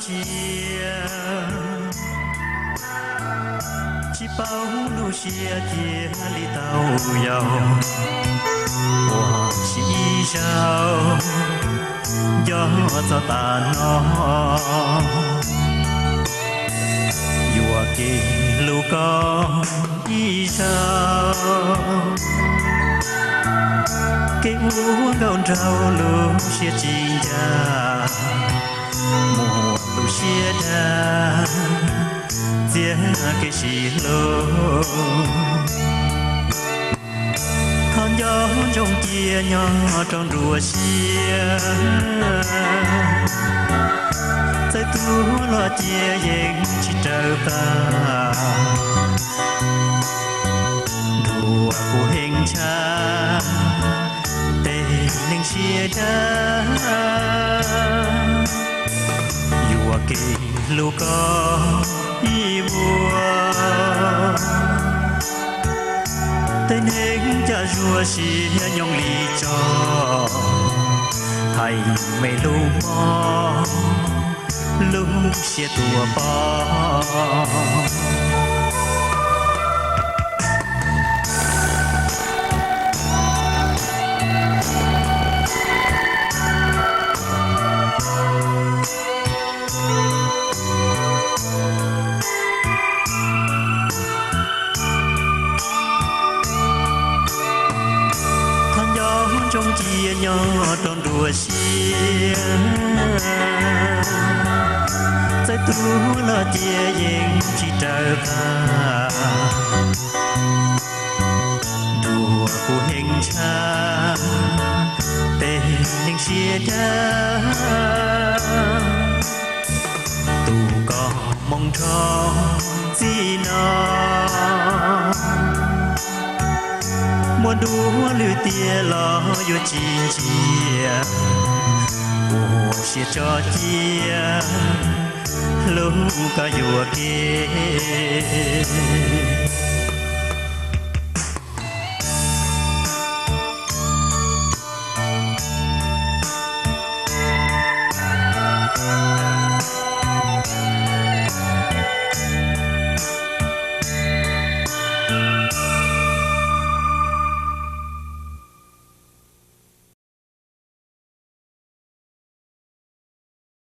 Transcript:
siab, tsis paub lub siab thiaj li tau yau. Ua si ib zaug, nco txog tas no, yuam kev hlub koj ib zaug. Kev ua nkauj nraug lub siab tsis ncaj, muaj lub siab daj, txiav kev sib hlub. Thov nco ntsoov cia nyob rau nruab siab, txawm tuag los cia yeej tsis raws qab. Ntuas kuv heev tshaj tej neeg siab daj, yuam kev hlub koj ib vuag. Tej neeg cas zuag siab nyooj li tso, hais me lub mob lub siab tuag poob. Thov nco ntsoov cia nyob rau nruab siab, txawm tuag los cia yeej tsis raws qab. Ntuas kuv heev tshaj tej neeg siab daj, tus koj moo nrho txij no, muaj duab lwm tiam los yuav tsis ntsia. Ua siab tso cia hlub koj yuam kev.